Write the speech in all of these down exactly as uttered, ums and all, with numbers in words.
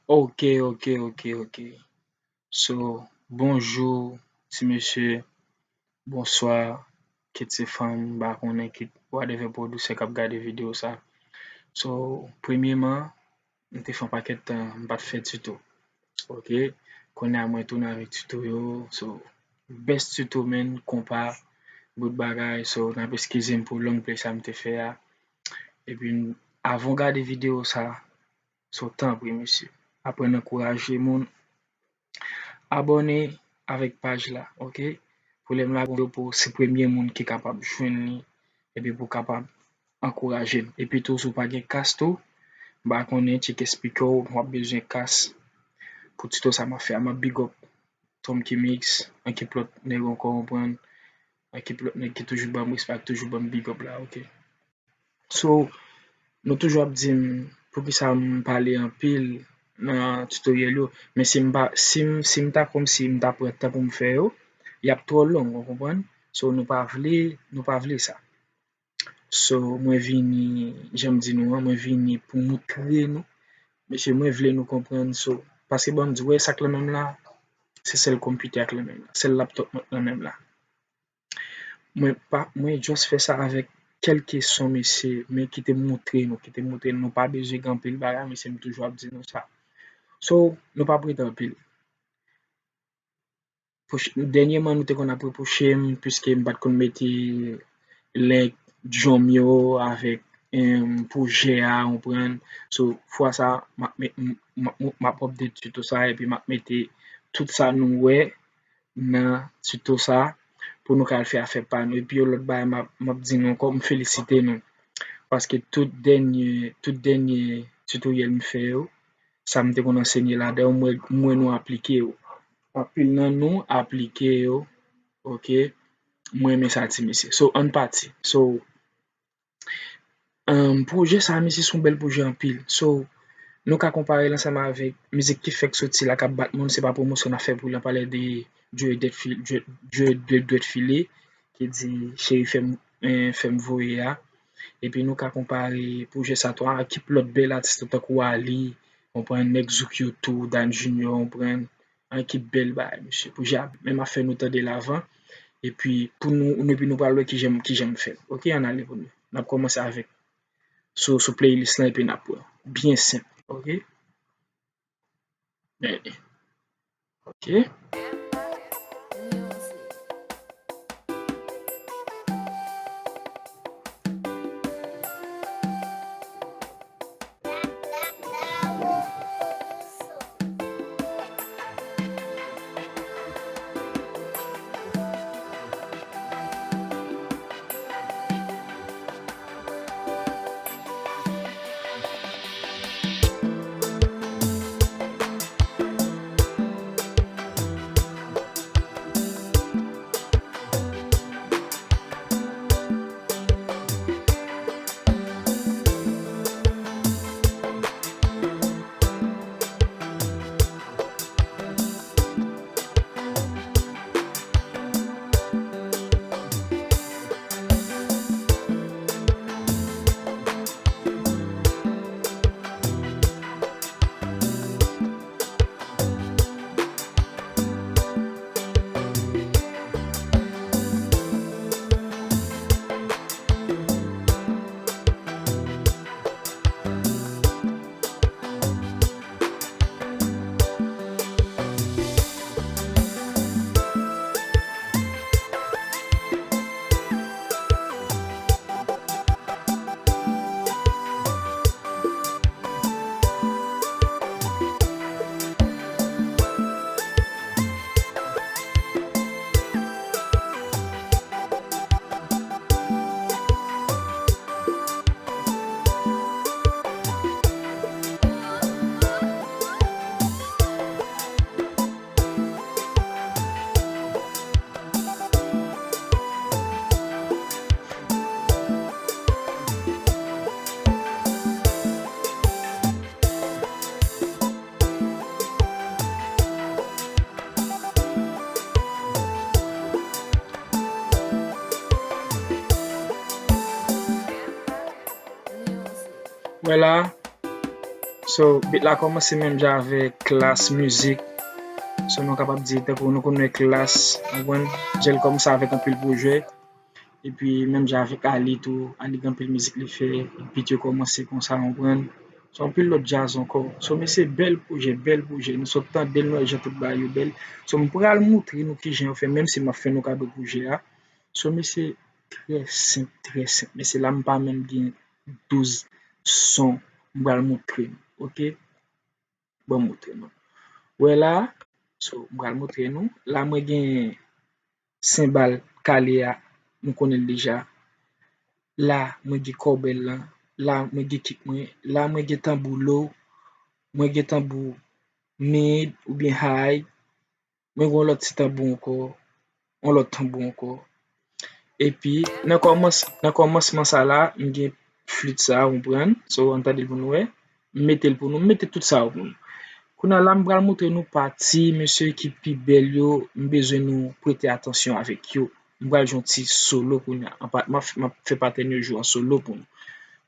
Ok, ok, ok, ok. So, bonjou, ti mesye. Bonswa, kit se fanm, m pa konnen, kit whatever pwodisè k ap gade videyo sa. So, premyeman, m te fè yon pakèt tan, m pa t fè tuto. Ok? Kounye a, mwen tounen avèk tuto yo. So, best tuto, man, konpa, bout bagay. So, n ap eskize m pou long play sa m te fè a. Epi, avan w gade videyo sa, so, tanpri, mesye, aprann ankouraje moun. Abòne avèk paj la, ok? Pou lè m lage yon videyo pou w, se premye moun ki kapab jwenn li, epi pou w kapab ankouraje m. Epi tou, si w pa gen kas tou, m pa konnen, tcheke speaker w, w ap bezwen kas. Pou tuto sa m ap fè a, m ap big up Tom Kimix, anki lòt nèg ankò, konprann, anki lòt nèg ki toujou ban m respè, toujou ban m big up la, ok? So, nou toujou ap di m poukisa m pale anpil nan tutorial yo, men si m pa, si m, si m ta kòmsi m ta pran tan pou m fè yo, y ap twò long, ou konprann? So, nou pa vle, nou pa vle sa. So, mwen vini, jan m di nou an, mwen vini pou moutre nou. Mesye, mwen vle nou konprann, so, paske ban m di, wè sa k nan men m la, se sèl konpitè a k nan men m la, sèl laptop mwen k nan men m la. Mwen pa, mwen just fè sa avèk kèlke son, mesye, men ki te moutre nou, ki te moutre nou, nou pa bezwen gen anpil bagay, mesye, m toujou ap di nou sa. So, nou pa prete anpil. Dènyèman, nou te konn ap repwoche m, piske m pa t konn mete link drum yo avèk, em, pwojè a, ou konprann. So, fwa sa, m ap met, m, m, m, m ap update tuto sa, epi m ap mete tout sa nou wè nan tuto sa pou nou ka al fè afè pa nou. Epi yon lòt bagay m ap, m ap di nou ankò, m felisite nou. Paske tout dènye, tout dènye tutorial m fè yo, sa m te konn ansenye ladan yo, m wè, m wè nou aplike yo. Anpil nan nou aplike yo, ok? Mwen renmen sa ti mesye. So, ann pati. So, Ahn, pwojè sa a, mesye, se yon bèl pwojè anpil. So, nou ka konpare l ansanm avèk mizik ki fèk soti la, k ap bat moun, se pa pwomosyon n ap fè pou li, n ap pale de Dre Dwèt Fi-, Dre, Dre, Dre Dwèt File, ki di Cheri fè m, eh, fè m voye a. Epi nou ka konpare pwojè sa tou a ak lòt bèl atis tou, tankou Ali, konprann, Nèg Zouk yo tou, Dan Junior, konprann. An, ki bèl bagay, mesye. Pwojè a menm ap fè nou tande l avan. Epi, pou nou, epi nou pral wè kijan, kijan m fè l. Ok, ann ale pou nou. N ap kòmanse avèk sou, sou playlist lan epi n ap wè. Byen senp, ok? Men, ok. Wè la, s So, beat la kòmanse menm jan avèk Klass Music. So, nou kapab di, tankou nou konn wè Klass, ou konprann, jan l kòmanse avèk anpil pwojè. Epi, menm jan avèk Ali tou, Ali gen anpil mizik li fè, beat yo kòmanse konsa, ou konprann. So, anpil lòt djaz ankò. So, men se bèl pwojè, bèl pwojè. Nou sot tande l, nou wè jan tout bagay yo bèl. So, m pral moutre nou kijan yo fè, menm si m ap fè nou kado pwojè a. So, men se trè senp, trè senp. Men se la m pa menm gen douz son m pral moutre nou, oke? Ban m moutre nou. Wè la, so, m pral moutre nou. La, mwen gen senbal kale a, nou konnen l deja. La, mwen gen kòbèl lan. La, mwen gen kik mwen. La, mwen gen tanbou low. Mwen gen tanbou mid oubyen high. Mwen gen yon lòt ti tanbou ankò, yon lòt tanbou ankò. Epi, nan kòmans, nan kòmansman sa la, m gen flit sa, ou konprann? So, ann tande l pou nou wè. M mete l pou nou, m mete tout sa yo pou nou. Kounye a la, m pral moutre nou pati, mesye, ki pi bèl yo, m bezwen nou prete atansyon avèk yo. M pral jwe yon ti solo kounye a. An pa, m ap, m ap fè patèn yo jwe an solo pou nou.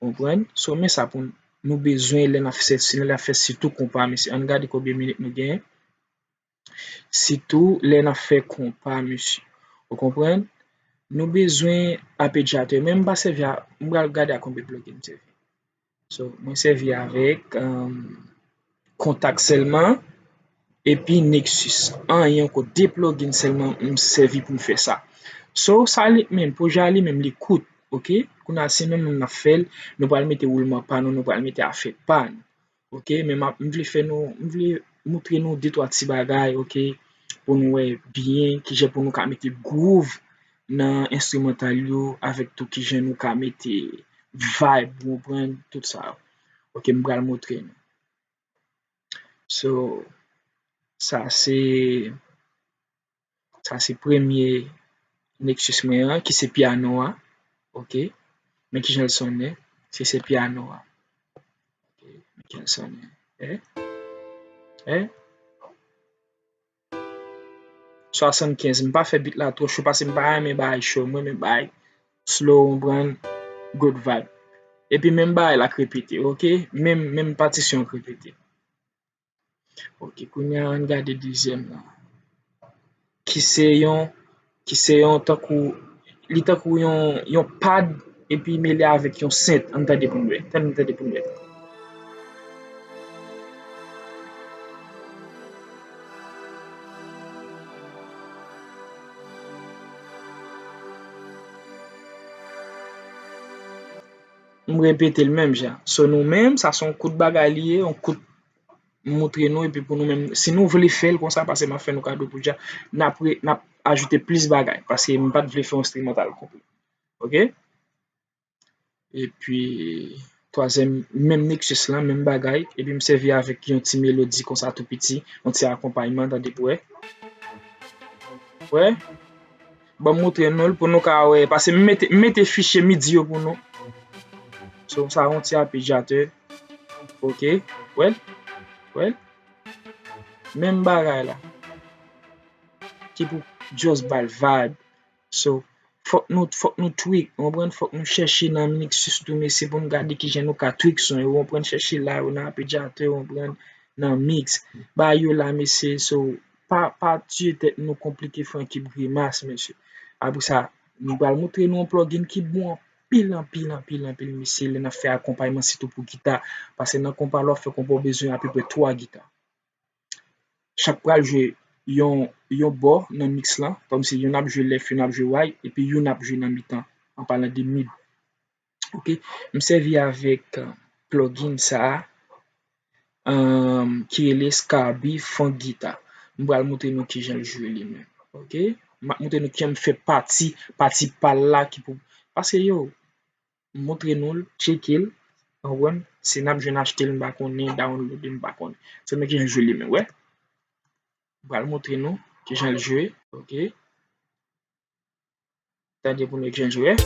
Ou konprann? So, men sa pou nou bezwen lè n ap fè, lè n ap fè sitou konpa, mesye. Ann gade konbyen minit nou genyen. Sitou lè n ap fè konpa, mesye. Ou konprann? Nou bezwen apejatè. Men m pa sèvi a, m pral gade a konbyen plugin m sèvi. So, mwen sèvi avèk um, Kontakt sèlman, epi Nexus. Anyen ankò, de plugin sèlman m sèvi pou m fè sa. So, sa li menm, pwojè a li menm, li kout, oke? Kounye a, se nou menm n ap fè l, nou pral mete woulman pa nou, nou pral mete afè pa nou. Oke, men m ap, m vle fè nou, m vle moutre nou de twa ti bagay, oke, pou nou wè byen kijan pou nou ka mete groove nan enstrimantal yo, avèk tou kijan nou ka mete vibe, ou konprann, tout sa yo. Oke, m pral moutre nou. So, sa se Sa se premye Nexus mwen an, ki se pyano a. Oke. Men kijan l sonnen. Se, se pyano a. Oke. Men kijan l sonnen. Eh? Eh? Swasannkenz. M pa fè beat la twò cho, paske m pa renmen bagay cho. Mwen renmen bagay slow, ou konprann, good vibe. Epi menm bagay la k repete, oke? Menm, menm patisyon k repete. Oke, kounye a, ann gade dezyèm lan. Ki se yon, ki se yon tankou, li tankou yon, yon pad, epi mele avèk yon sent. Ann tande pou n wè. Ann tande pou n wè. M repete l menm jan. So, nou menm, sa se yon kout bagay li ye, yon kout m moutre nou, epi pou nou menm, si nou vle fè l konsa, paske m ap fè nou kado pou dja, n ap re-, n ap ajoute plis bagay, paske m pa t vle fè yon enstrimantal konplè. Oke? Epi, twazyèm, menm Nexus lan, menm bagay, epi m sèvi avèk yon ti melodi konsa tou piti, yon ti akonpayman, tande pou wè. Wè? Ban m moutre nou l pou nou ka wè. Paske m mete, m mete fichye midi yo pou nou. So, sa yon ti apejatè. Oke. Wè l? Wè l? Menm bagay la. Ki pou just ba l vibe. So, fòk nou, fòk nou tweak, ou konprann? Fòk nou chèche nan mix tou, mesye, pou nou gade kijan nou ka tweak son yo, ou konprann? Chèche la yo nan apejatè, ou konprann? Nan mix. Ba yo la, mesye, so, pa, pa tiye tèt nou konplike Francky Grimas, mesye. Apre sa, nou pral moutre nou yon plugin ki bon anpil, anpil, anpil, anpil, mesye, lè n ap fè akonpayman, sitou pou gita. Paske nan konpa, lè w ap fè konpa, w bezwen apeprè twa gita. Chak pral jwe yon, yon bò nan mix lan, kòmsi youn ap jwe left, youn ap jwe right, epi youn ap jwe nan mitan, an palan de mid. Oke, m sèvi avèk, euh, plugin sa a, um, ki rele Scarby Funk Guitar. M pral moutre nou kijan l jwe li menm. Oke? M ap moutre nou kijan m fè pati, pati pa l la ki pou, paske yo, m moutre nou l, tcheke l, ou konprann? Si n ap jwenn achte l, m pa konnen, download, m pa konnen. Se mwen kijan l jwe li menm, wè. M pral moutre nou kijan l jwe, oke? Tande pou nou wè kijan l jwe.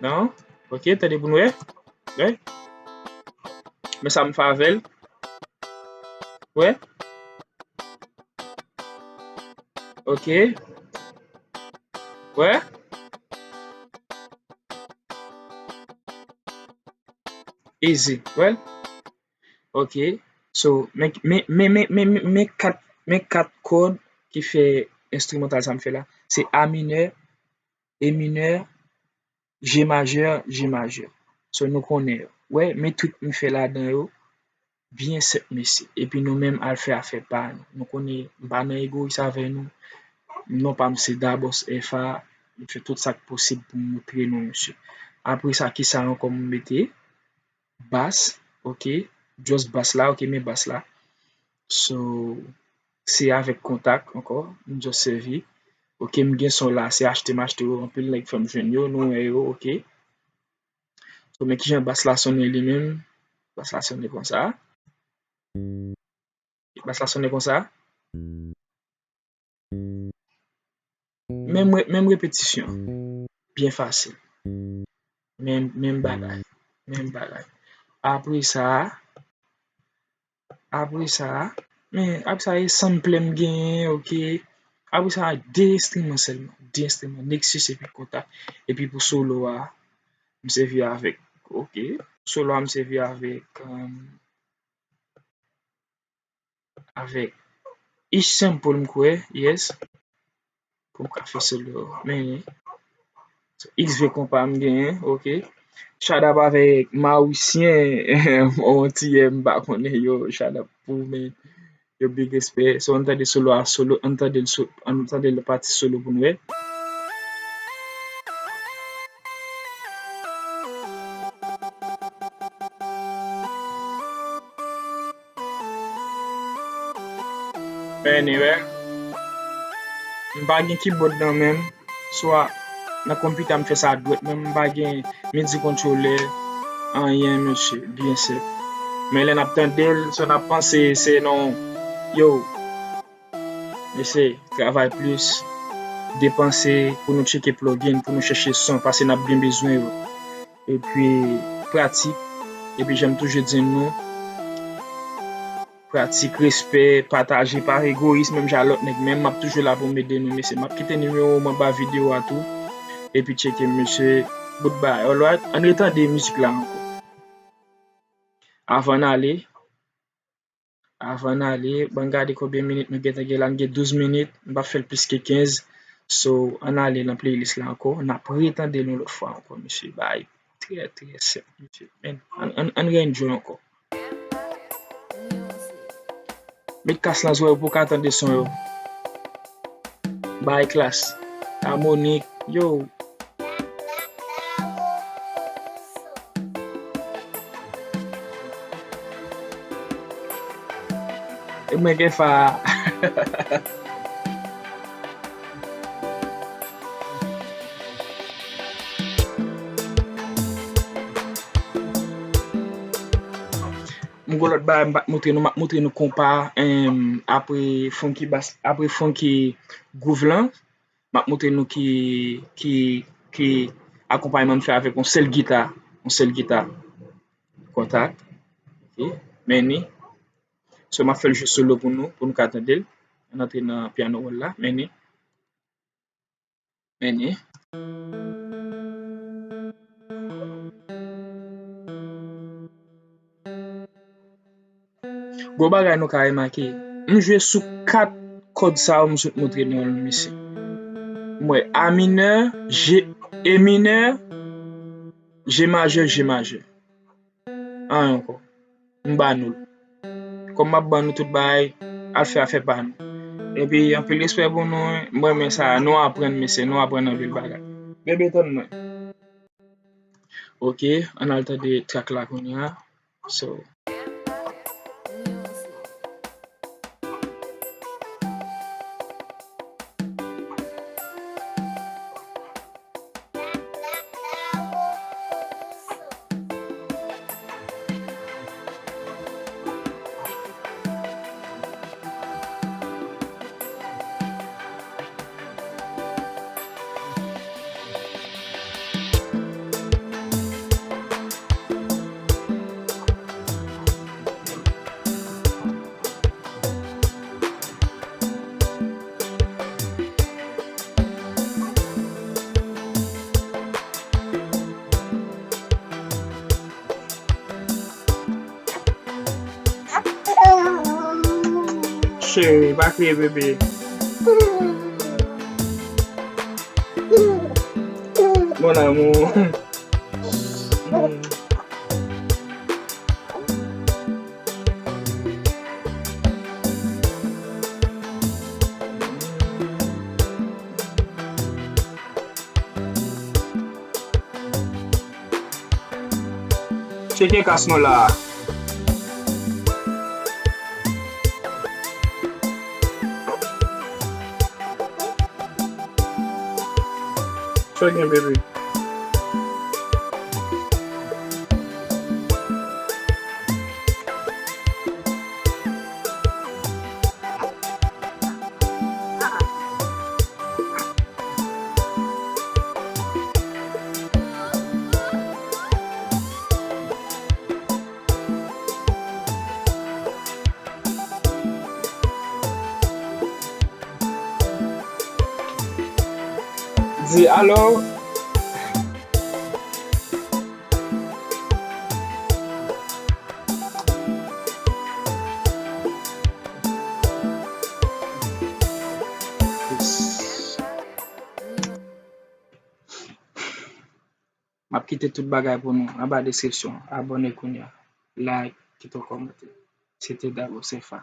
Non? Oke, tande pou nou wè. Wè. Men sa m fè avè l. Wè. Oke. Wè. Easy. Wè. Ok. So, men, men, men kat, men kat kòd ki fè enstrimantal sa m fè la. Se A minè, E minè, G majè, G majè. So, nou konnen yo. Wè, men trik m fè ladan yo, byen senp, mesye. Epi nou menm al fè afè pa nou. Nou konnen m pa nan egoyis avè nou. Non pa m se Dabos F A. M fè tout sa k posib pou m montre nou, mesye. Apre sa, kisa ankò m mete? Bas, ok. Just bas la, ok, men bas la. So, se avèk kontak ankò, m just sèvi. Ok, m gen son la, se achte m achte yo, anpil nèg fè m jwenn yo, nou wè yo, ok. So, men kijan bas la sonnen li menm. Bas la sonnen konsa. Bas la sonnen konsa. Menm re-, menm repetisyon. Byen fasil. Menm, menm bagay. Menm bagay. Apre sa, apre sa, men, apre sa, e sample m genyen, ok. Apre sa, de enstriman sèlman. De enstriman. Nexus epi kontak. Epi pou solo a, m sèvi avèk, ok. Solo a, m sèvi avèk, um, avèk H sample, m kwè, yes. Pou m ka fè solo. Men, X V konpa m genyen, ok. Shout out avèk Mawisyen, on tiyè m pa konnen yo, shout out pou ou, men. Yo big respè. So, ann tande solo a, solo, ann tande l so-, ann tande l pati solo pou n wè. Men anyway, m pa gen keyboard nan men m. Swa nan konpitè m fè sa dwèt, men m pa gen MIDI controller, anyen, mesye, byen senp. Men lè n ap tande l, so n ap panse se non, yo, mesye, travay plis, depanse pou nou tcheke plugin, pou nou chèche son, paske n ap byen bezwen yo. Epi pratik. Epi jan m toujou di nou, pratik, respè, pataje, pa egoyis, menm jan lòt nèg, men m ap toujou la pou m ede nou, mesye. M ap kite nimewo m anba videyo a tou. Epi tcheke m, mesye. Goodbye. Alright? Ann retande mizik la ankò. Avan n ale, Avan n ale, ban n gade konbyen minit nou gentan gen la. Nou gen douz minit, m p ap fè l plis ke kenz. So, ann ale nan playlist la ankò. N ap retande l yon lòt fwa ankò, mesye. Bagay trè, trè senp, mesye. Men, ann, ann, ann enjoy ankò. Met kas lan, zòrèy pou w ka tande son yo. Bay klas. Amonik. Yo. E mwen gen fa. M gon lòt bagay m pa t montre nou, m ap montre nou konpa, em, apre funky bass, apre funky groove lan, m ap montre nou ki, ki, ki akonpayman m fè avèk yon sèl gita, yon sèl gita. Kontak. Ok, men ni. So, m ap fè l jwe solo pou nou, pou nou ka tande l. Ann antre nan piano roll la, men ni. Men ni. Gwo bagay nou ka remake. M jwe sou kat kòd sa yo m sot montre nou an, mesye. M wè A minè, G, E minè, G majè, G majè. Anyen ankò. M ba nou l. Kòm m ap ban nou tout bagay, al fè afè pa nou. Epi, anpil respè pou nou, wi. M renmen sa. Nou aprann, mesye, nou aprann anpil bagay. Bebe, tann mwen. Ok, ann al tande track la kounye a. So. Cheri, pa kriye, bebe. Mon amour. Tcheke kas nou la. Sa gen, bebe? Di alo. M ap kite tout bagay pou nou anba deskripsyon. Abòne kounye a. Like, kite yon kòmantè. Se te Dabo Sefa.